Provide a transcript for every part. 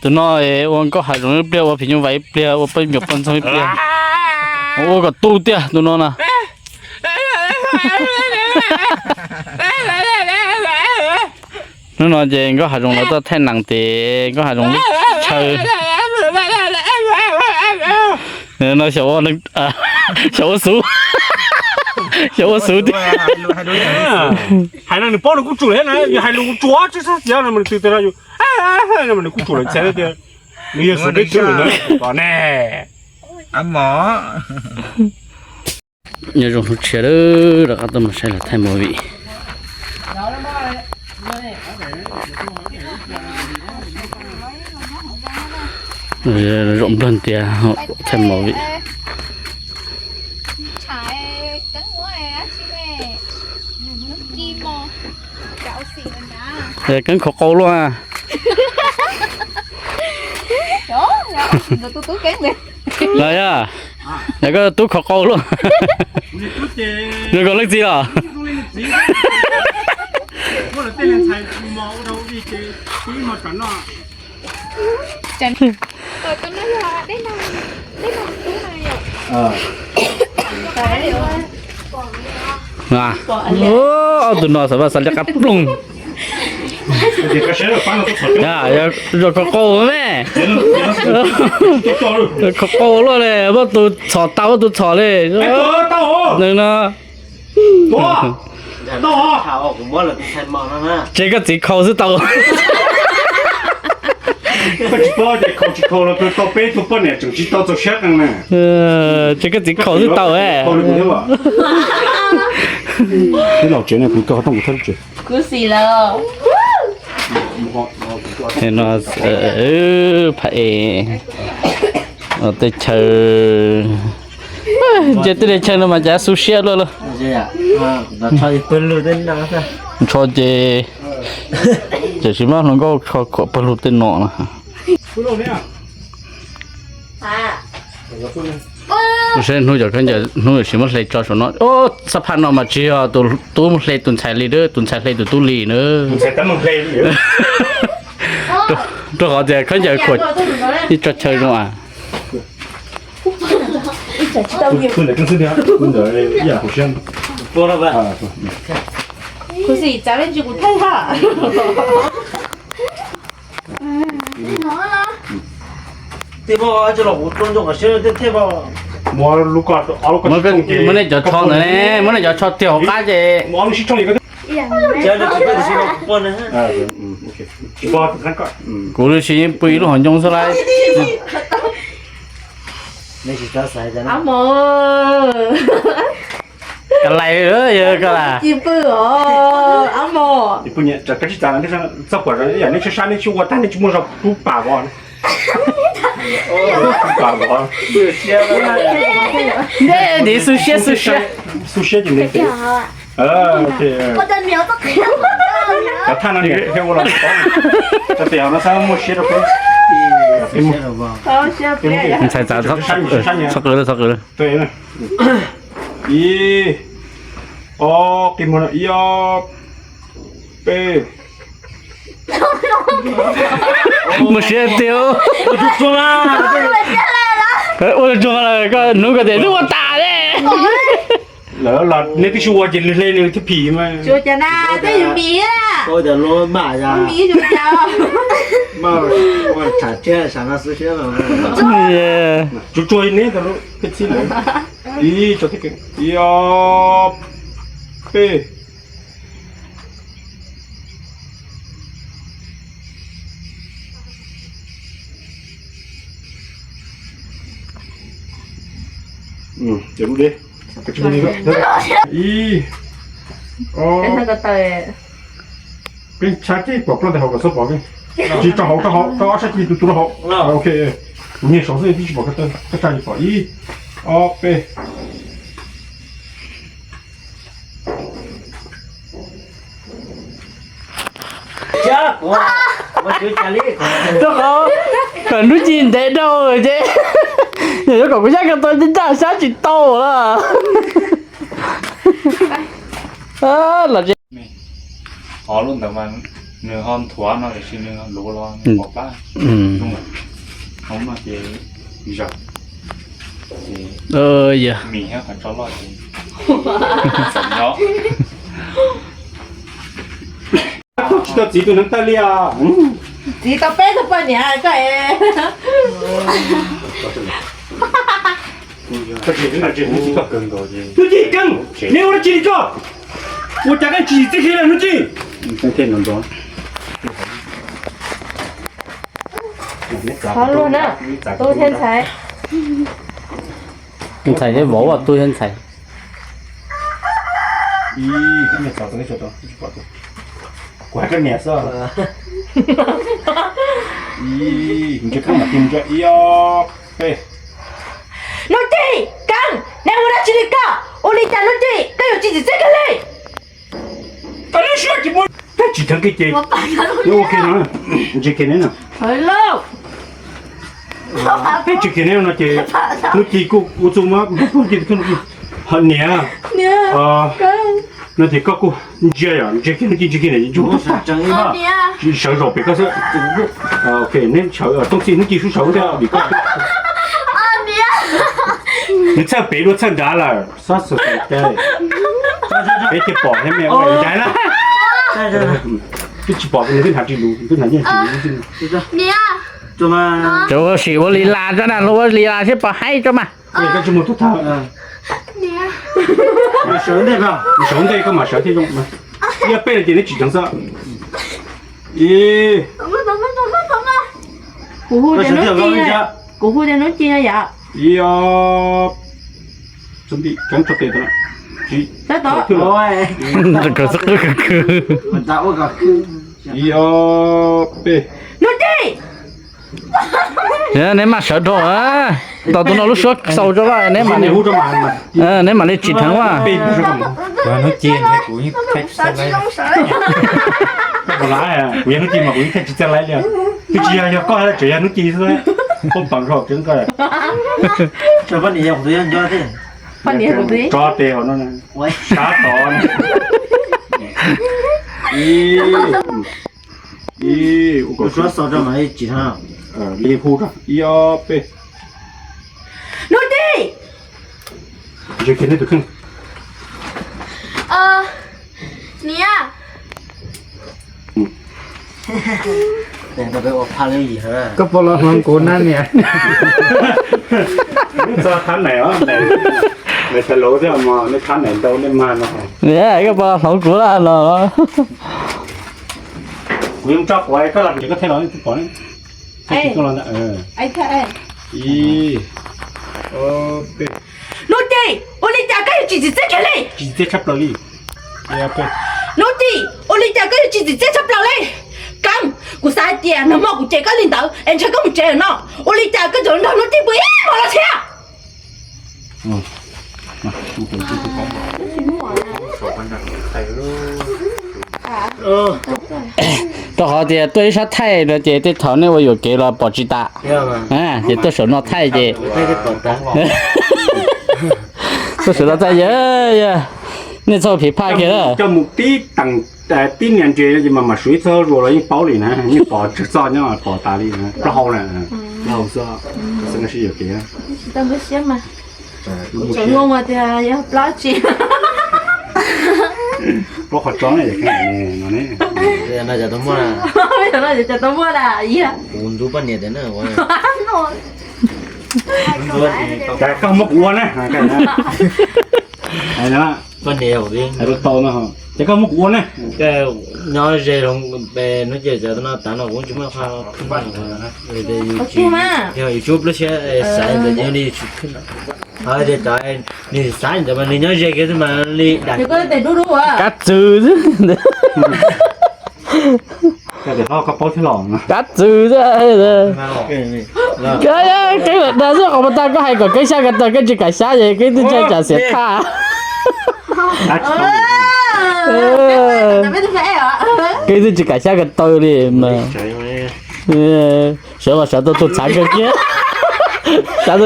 Tus no ua nkauj hav zoov ib pliag, ua phim nyuj vais ib pliag, ua poj nyuam poj ntxoog ib pliag, ua kom tu tiag tus no na. Hnub no ces nkauj hav zoov lawv tuaj thaij nees ces nkauj hav zoov lub chaw. No xyov ua, xyov ua xub, xyov ua xub tiag. Hais no nws paub nws kuj tsum thiab na, yog hais lus kuv tsuav tsis txhob txiav no mas nws twb tias no yus, nws kuj tsum lawm ntxhais tias nws yog xub peb twb lawm na. Nyob zoo hnub tshiab lawm, rov qab tuaj mus saib lawv thaij movie. Zaum nplog ntias thaij movie. Keeb khov qau luaj. Los yog, yog koj tub khov qau luaj. Zoo nkaus leej txiv los. Ob tug no xav vaj xav li qab ploog. Yog khov qau me, khov qau luaj li, muab tus txhom tau muab tus txhom li. Nws no Ces koj txiv khau xwb tau. Ces koj txiv khau xwb tau. Ib los tsev ne, kuv koj rooj kuv thawb tsev. Kuv xis lawm. No, pha es tej chaw, nce tej chaw no mas cas xu siab luaj li. Ntsho ces, ces tsis muab hluas nkauj tsho khuam pawg lug tej no na. Saib hnub cov khaub ncaws hnub yuav tsis muab hle tso saum no. Xab phaj no mas tsis yog tus tub hle tus ntxhais li, tus ntxhais hle tus tub li na. Rau qhov tias khaub ncaws khuam ib tso chaw zoo as. Muab nej cov tsho ntawd ne, muab nej cov tsho tiag hauv qab ces. Kuv lub siab yeej pw ib lub hauv ncoo xwb lauj. Ka lais yog ka lais. Ntej tiv xu siab xu siab. Xu siab ces ntej tiv. Cov thaj no thiaj ua los tau. Cov tes no xab muaj siab rau peb. Ntxhais txav txhob qw, txhob qw. Ib, ob, qi muag no ib, ob, peb. Muaj siab tiag. Ua tsuag lawm koj hnub ko tias twb ua tas li. Lawv los nej twb tsis ua ces nws hle nws thiaj phim mas. Tsuag tsuag neb tau peb txhib lawm. Ib, tso thiab, ib, ob, peb. Cov lub deb. Ib, ob. Peb tshaib ces pom ploj ntawm hauv kom txhob pom. Tsis rau hauv, rau hauv, rau ob sab ceg tus tus rau hauv. Ok, kuv nyiag saud xwb twb tsis pom, koj tsa li pom. Ib, ob, peb. Rau qhov kom hnub ci ntev dhau ces yog yuav kom kuv yaj ko tau ncaj sab tsis tau lawm. Los tsev. Qhov lub ntawd mas Nws ho nthuav no tiam sis nws luv los pom plab zoo lawm. Hauv no ces zawm, ces mis thiab qhov tso loj ces txom nyem. Tsis tau txiv tus neev taw li os. Txiv tau peb tug poj niam koj. Hnub Ci Keeb, neb ua dab tsi li koj? Ua cas koj tsis txib kiag lawm Hnub Ci? Ntxhais thiab vauv, tub thiab ntxhais. Kuv hais koj niam xwb. Ib, ntsia koj mam tig mus ib ob peb. Hnub Ci Keeb, neb ua dab tsi li koj? Ua li cas Hnub Ci koj yuav tsis txim txiaj kiag li? Tsis dheev kiag ces, ntsia kiag neb no, peb ntsia kiag neb no ces Hnub Ci kuj ua txuj mab kuj poob kiag, ho niam, no ces koj kuj ntsia yom, ntsia kiag Hnub Ci, ntsia kiag niam, ntsia tag, sawv zaum pem koj xwb. Ok, neb sawv, Tooj Txij Hnub Ci sub sawv thiab vim koj, nws txhawj pem dua txhawj nrad lawm. Peb cia pom thiab me ua nrad na. Twb tsis pom nws twb hnav ris lus, twb hnav nyiaj ris lus xwb. Cov ua sim ua li las tso na, luag ua li las thiab pom haib tso mas. Koj tsis mus tub tag. Sawv ntej koj mam sawv thiaj zoo. Ib ob peb no ces neb tsim dheev xwb. Ib, kuv hu tias Hnub Ci, kuv hu tias Hnub Ci no yom. Ib ob, tso tes, tab tom, ib ob peb. Hnub Ci, neb mam sawv dhau, tau tus no lub suab xaus tso, neb mam li tsim dheev mas. Hnub Ci, kuv yog Hnub Ci mas kuv yeej thaij tsis txaj laib li. Twb tsis yog, yog koj tseem yog Hnub Ci xwb, poob peev zog tseeb koj. Tso tes hauv no, sab tod. Ib, ua kom suab xaus rau mas tsis, li hu rau ib ob peb. Hnub Ci, ntsia kiag neb tus kheej. Niam, koj puas los hloov kuv na niam? Txog thab nees os, nees, nees txhais lus thiab mas nej thab nees ntau nej mag no. Koj puas los hloov kuv lawm no? Kuv yeej tso quav koj los ces koj thaij los twb pom ne. Ib, Hnub Ci, ua li cas koj yuav tsis txim txiaj kiag li? Tsis txim txiaj tshaj plaws li. Hnub Ci, ua li cas koj yuav tsis txim txiaj tshaj plaws li? Keeb, kuv xav hais tias nag hmo kuv cem koj li ntawd es ntshe koj mus tsev lawm no. Ua li cas koj tseem nrog Hnub Ci pw ib hmos los thiab? Rau qhov tias tuaj ib sab thaij no ces tej thaum nej ua yuam kev los pom tsis tas. Ces tuaj saum no thaij ces, tuaj saum no thaij ces, nej txhob phiv phaj kiag. Coj mus tib teem, tib nias ntses no ces mas mam suav ib txoj zuas los yeej paub li na, yeej pom tsawg txoj nyob pom tas li, plaub hau na, plaub hau xwb. Xwb no sib yuam kev. Plaub qhov tso no ne. Cas koj muab kuv ua na. Hais rau tau no, ces koj muab kuv ua ne. Nyob ze hnub ces cov no tav no kuv tsis muaj qhov, yus tshuav plaub siab xaiv ntawd ces li tsis khwb. Ho tias cov nws xaiv ntawd mas nws nyob ze kiag xwb mas li dam. Kab txwv xwb. Kab txwv xwb. Keeb dag xwb, qhov mas tag koj hais kom Keeb xyab ko taw, Keeb tsis kam xyab ces Keeb twb ntshai tsam xiam thaj. Keeb twb tsis kam xyab ko taw li mas. Sawv mas sawv tau tus txhav kawg kiag. Sawv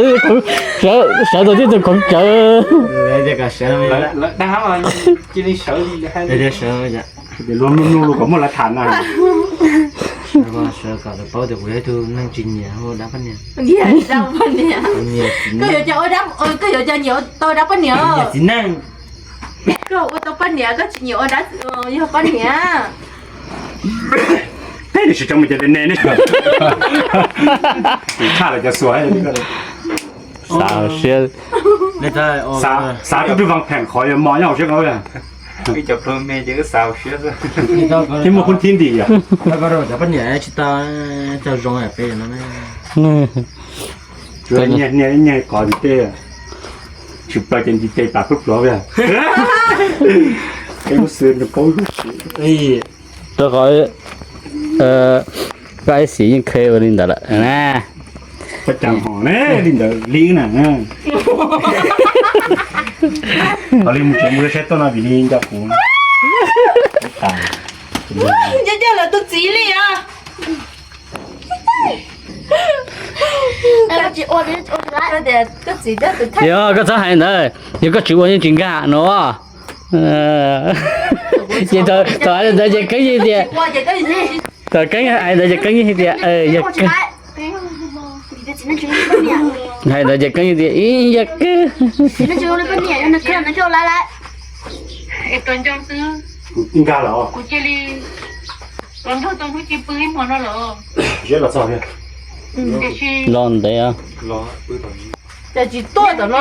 tau tib tug khoov tsawv. Ces luag mloog mloog lus kom muaj lawv tham na. Sawv kom lawv paub tias kuv yog ib tug neeg tsis nyiam ua dab poj niam. Nyiam dab poj niam. Koj yuav cov ua dab, koj yuav cov nyiam tau dab poj niam. Nyiam txiv neej. Koj ua tau poj niam koj tsis nyiam ua dab, yog poj niam. Peb nws tsis tso mus cov ne ne. Tshaj lawm cov xuas. Xav siab. Xav tub twb vaj pheem qhov yuav mos nyob hauv siab koj. Ib cov plhu me ces wb xav siab xwb. Thiab muaj phun thib ntim yom. Koj rau cov poj niam tsis tau cog zoo peb no. Nyiag nyiag qov tej, tsis plaws ces nti tes pam pluj pluav. Rau qhov koj ib xim yeej qhia ua li ntawd lawm na. Li ntawd li na. Li mus tsev mus saib tuaj no vim li nco kuv. Nco nco lawv tus txiv li os. Yog koj txhob hais ntawd, yog koj tsis ua yeej tsis nkag no. Ces thaum hais ntawd ces Keeb yeej tias, thaum Keeb hais ntawd ces Keeb yeej tias, yog hais ntawd ces Keeb yeej tias, ib yog kawg. Nkag lawm. Los ntev. Ces tsis tuaj tom no.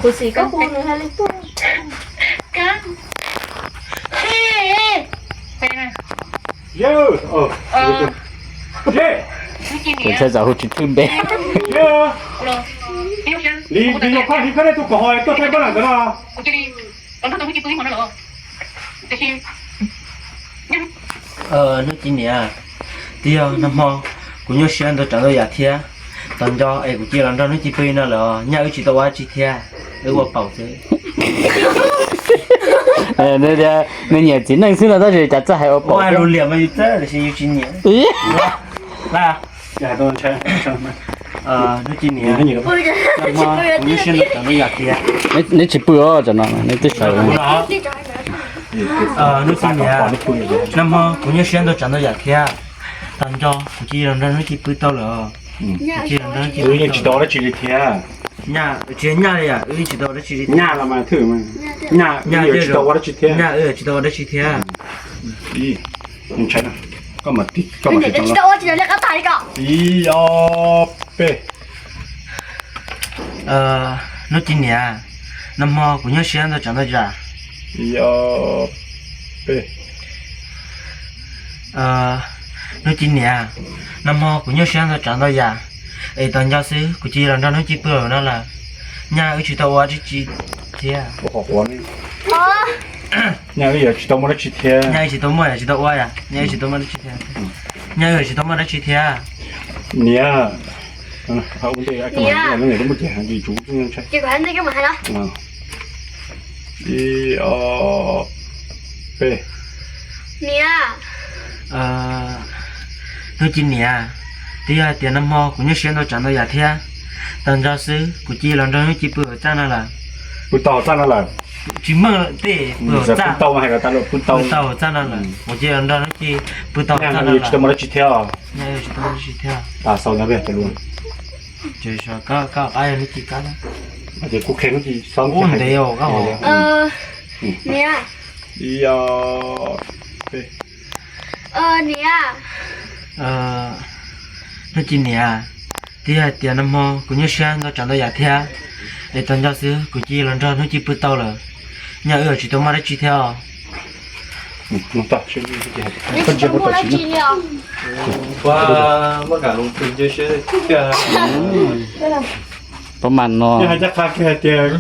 Kuv xav koj hu nws hais li tuaj. Ntshai tsam hu tsis thwj npe. Li, li no koj li koj nej tus kom ho tuaj thaij npab lam ntawd no. Hnub Ci niam, twb yog nag hmo kuv nyuaj siab ntau tsav ntau yam thiab, tos nco es kuv cia los nrog Hnub Ci pw no lawm, nyaj wb tsis tau ua dab tsi thiab, wb ua paum xwb. Nws nyiam txiv neej xwb no tab sis cas txawj hais ua paum. Ua lus liam mas yus txawj tiam sis yus tsis nyiam. Hnub Ci niam, nag hmo kuv nyuaj siab ntau tsav ntau yam thiab. Neb tsis pw os, tsam no neb twb sawv. Hnub Ci niam, nag hmo kuv nyuaj siab ntau tsav ntau yam thiab, tos nco kuv cia los nrog Hnub Ci pw tau lawm. Kuv cia los nrog Hnub Ci pw tsis tau dab tsi li thiab. Nyaj, tsis nyaj li, wb tsis tau dab tsi li. Nyaj los mas thwj, nyaj wb tsis tau ua dab tsi thiab. Nyaj wb tsis tau ua dab tsi thiab. Ib, ob, peb. Hnub Ci niam, nag hmo kuv nyuaj siab ntau tsav ntau yam. Ib, ob, peb. Hnub Ci niam, nag hmo kuv nyuaj siab ntau tsav ntau yam, es tos nco xwb kuv cia los nrog Hnub Ci pw no lawm. Nyaj wb tsis tau ua dab tsi thiab. Nyaj wb tsis tau muaj dab tsi thiab. Nyaj wb tsis tau muaj, tsis tau ua, nyaj wb tsis tau muaj dab tsi thiab. Nyaj wb tsis tau muaj dab tsi thiab. Niam, ib, ob, peb. Niam. Hnub Ci niam, twb yog hais tias nag hmo kuv nyuaj siab ntau tsav ntau yam thiab, tos nco xwb kuv cia los nrog Hnub Ci pw hauv txaj no lawm. Pw tau hauv txaj no lawm. Tsis meej tej, pw hauv txaj. Pw tau hauv txaj no lawm, kuv cia los nrog Hnub Ci pw tau hauv txaj no lawm. Tsis tau muaj dab tsi thiab. Tsis tau muaj dab tsi thiab. Ces koj qab yog Hnub Ci kab. Ces kuv qhia Hnub Ci, ub ntev os koj. Niam. Hnub Ci niam, twb yog hais tias nag hmo kuv nyuaj siab ntau tsav ntau yam thiab, es tos nco xwb kuv cia los nrog Hnub Ci pw tau lawm. Nyaj wb tsis tau muaj dab tsi thiab os. Pab mas no. Yog hais tias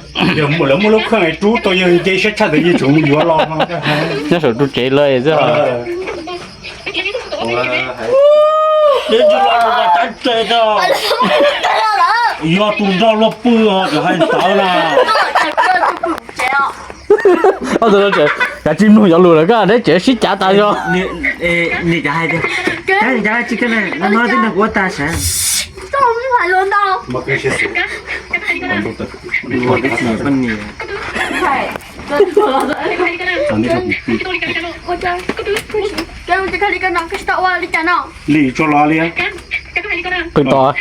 lawv muaj lub kheej rub tau yawg nce siab tshaj ntawd yeej tseem mus yuav los no. Nyob saum ru tsev lawm xwb. Yog tus nrog luag pw os, cov hais ntawd na. Kav tsij mloog cov lus lawm koj, neb tsev sib cav tas zog. Nim cov hais tias, nim cov hais tsis kawg na, no no twb nrog kuv ua tag sav. Koj tsis tau ua li cas no, koj tsis tau ua li cas no. Li tso los li. Qw tod.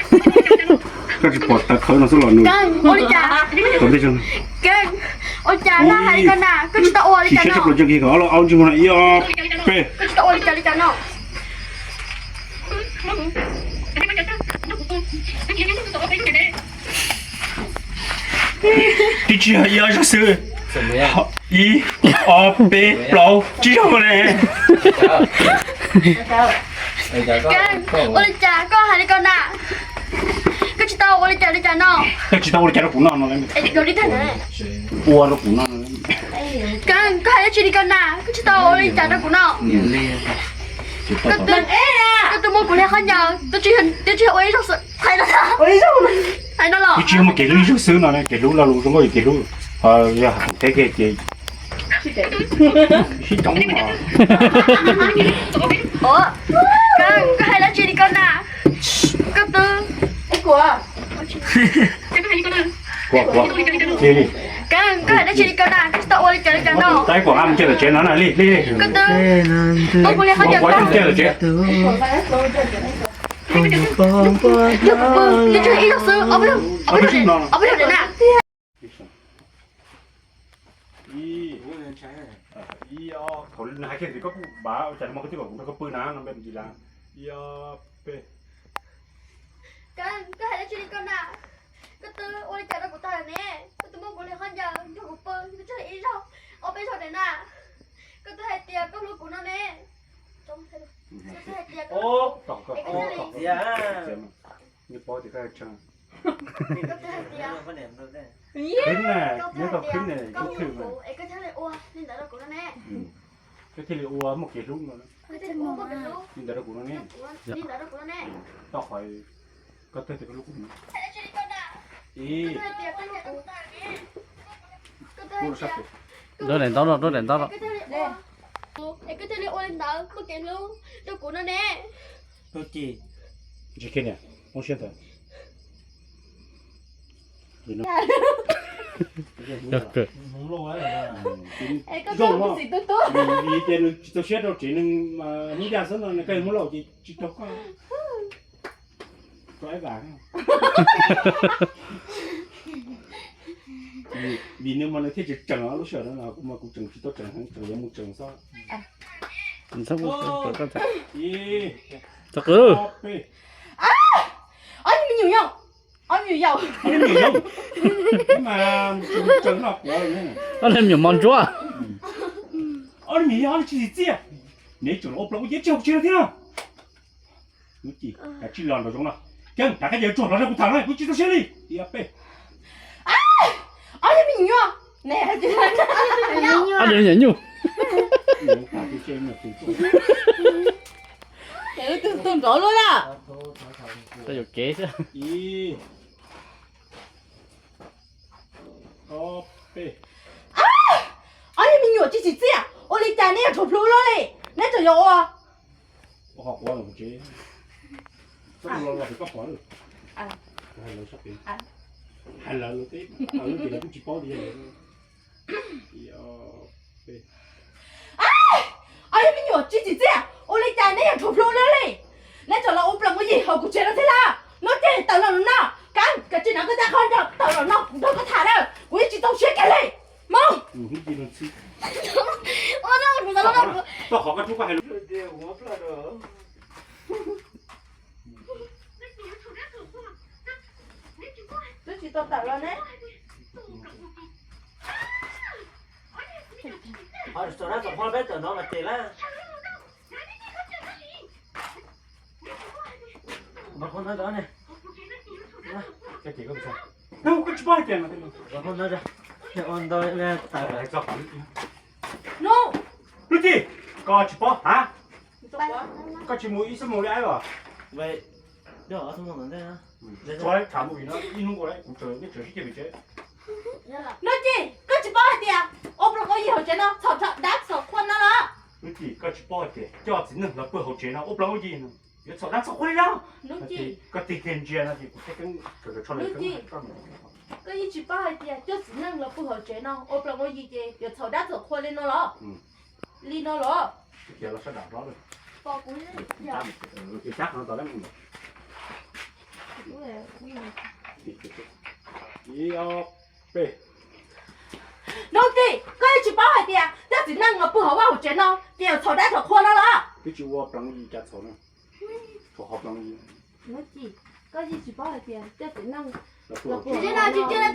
Koj tsis pom tawv khawv no xwb los nws. Ua li cas? Ua li cas Laj hais li koj na, koj tsis tau ua li cas no. Ib ob peb. Koj tsis tau ua li cas li cas no. Twb tsis yog ib ob zaug xwb. Ib, ob, peb, plaub, tsib zaug ne. Ua li cas koj hais li ko na? Koj tsis tau ua li cas li cas no. Koj tsis tau ua li cas rau kuv no no. Ua rau kuv no. Koj hais dab tsi li ko na? Koj tsis tau ua li cas rau kuv no. Koj twb muab kuv hle qhov ncauj, twb tsis ua ib zaug xwb. Hais no los. Twb tsis muaj kev hlub ib zaug xwb no, kev hlub lo lus zoo nkauj yog kev hlub. Yog hais qhov teb kiag ces sib coob os. Koj hais dab tsi li ko na? Koj twb Koj hais dab tsi li ko na? Koj tsis tau ua li cas li cas no. Tab kuv nqa mus cia tom tsev no na li li. Koj twb muab kuv hle qhov ncauj, cia tom tsev. Yog kuv pw, twb tsis ib zaug xwb, ob peb zaug na. Ib, ib, ob, thaum nws hais kiag ntawd koj kuj npaj ua cas no mas koj twb kom kuv nrog koj pw na no npe ntsis las. Ib, ob, peb. Koj hais dab tsi li ko na? Koj twb ua li cas rau kuv tag lawm ne? Koj twb muab kuv hle qhov ncauj nrog kuv pw, koj twb hais ib zaug, ob peb zaug lawm na. Koj twb hais tias koj hlub kuv no ne. Koj twb hais tias koj hlub kuv. Koj twb hais tias, koj twb hais tias, koj hlub kuv es koj thiaj li ua li ntawd rau kuv no ne. Koj thiaj li ua muaj kev hlub no li ntawd rau kuv no ne. Tau qhov koj twb hais tias koj hlub kuv no. Ib, rau daim ntaub no, rau daim ntaub no. Es koj thiaj li ua li ntawd muaj kev hlub rau kuv no ne. Ntsis kiag niam, poob siab ntawd. Zoo, vim tias nws tsis txaus siab rau tsev neeg hnub ncaj xwb no, nws koj muab lauj ces tsis raug koj. Rau ib vas. Vim nws mas nws thiaj tsis tseem lub sij hawm no, kuv mas kuv tseem tsis tau tseem heev, tseem yuav mus tseem xwb. Txog qw. Ob peb. Ob me nyuam yaus, ob me nyuam yaus, ob me nyuam mos ntsuab. Ob me nyuam yaus tsis txiaj, neb tseem los ua plaub ua yig tsis haum tsev no thiab. Lub cim, kav tsij los nraum zoov no. Keeb, rov qab cia tsuag los nrog kuv tham no, kuv tsis txaus siab li. Ib ob peb. Ob yog me nyuam nyuj. Ob yog me nyuam nyuj. Tus nrov luaj na. Tau yuam kev xwb. Ib ob peb. Ob yog me nyuam tsis tsim txiaj, ua li cas neb yuav tshuav plhu luaj li? Neb tseem yuav ua. Ua qhov quav los tsev. Koj los los koj pom lawm. Hais lawv sab pem. Hais lawv, lawv teb, lawv ces lawv kuj tsis paub tias yog lawv. Ob yog me nyuam tsis tsim txiaj, ua li cas neb yuav tshuav plhu luaj li? Neb tseem los ua plaub ua yig hauv kuv tsev no thiab lawm. Lub caij tawm los no, kav, kav tsij nrog koj tab qhov ncauj tawm los no, kuv nrog koj tham na, kuv yeej tsis txaus siab kiag li. Mus. Ua no kuv tau qhov koj tub koj hais lus. Twb tsis tau tawm los ne. Ho txog dab txog qhuab peb tawm no mas ces lawm. Koj tsis paub hais tias no. Ua ntau tawm no. Lub txij, koj tsis paub ha? Koj tsis mus ib xuab moos li aib los? Tsuav tshav mus vim no ib hnub ua kuv tseem sib ceg pem tsev. Lub txij, koj tsis paub hais tias ua plaub ua yig hauv tsev no txhaum dab txhaum qhua no los? Lub txij, koj tsis paub hais tias coj txiv neej los pw hauv tsev no ua plaub ua yig no yuav txhaum dab txhaum qhua li los? Koj tig kiag ntsia no ces kuv thiaj keeb kawm kawm tsho lawm. Koj yeej tsis paub hais tias coj txiv neej los pw hauv tsev no ua plaws ua yig ces yuav txhaum dab txhaum qhua li no los? Li no los? Hnub tim, koj yeej tsis paub hais tias coj txiv neej los pw hauv vaj hauv tsev no ces yuav txhaum dab txhaum qhua no los? Hnub tim, koj yeej tsis paub hais tias coj txiv neej los pw hauv tsev no tsis ncaj, tsis ncaj,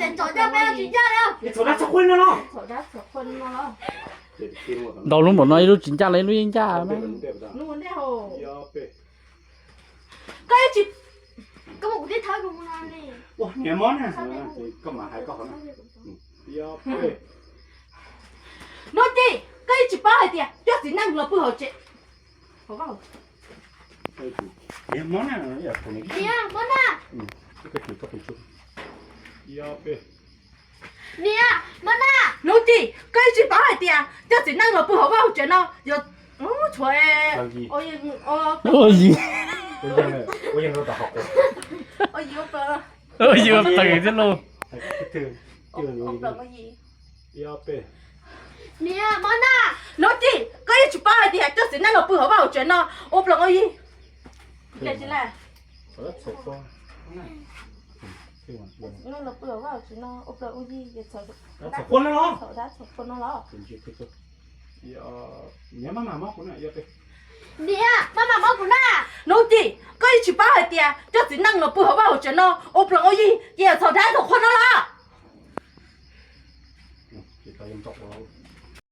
tsis ncaj, txhaum dab txhaum qhua no los? Ntau lub npaum no ib lub tsis ncaj los ib lub yeej ncaj. Koj yeej tsis, koj mus kuv tib thawb kuv mus no li. Ua niam mob na, koj mam hais koj qhov no. Hnub tim, koj yeej tsis paub hais tias coj txiv neej los pw hauv tsev. Niam mob na, niam mob na. Niam mob na. Hnub tim, koj yeej tsis paub hais tias coj txiv neej los pw hauv vaj hauv tsev no yuav tshuav ua yig. Ua yig ua plaws thiab lauj. Niam mob na. Hnub tim, koj yeej tsis paub hais tias coj txiv neej los pw hauv vaj hauv tsev no ua plaws ua yig. Los pw hauv vaj hauv tsev no ua plaws ua yig, txhaum dab txhaum qhua no los? Niam, maj mam mob kuv na. Hnub tim, koj yeej tsis paub hais tias coj txiv neej los pw hauv vaj hauv tsev no ua plaws ua yig ces yuav txhaum dab txhaum qhua no los?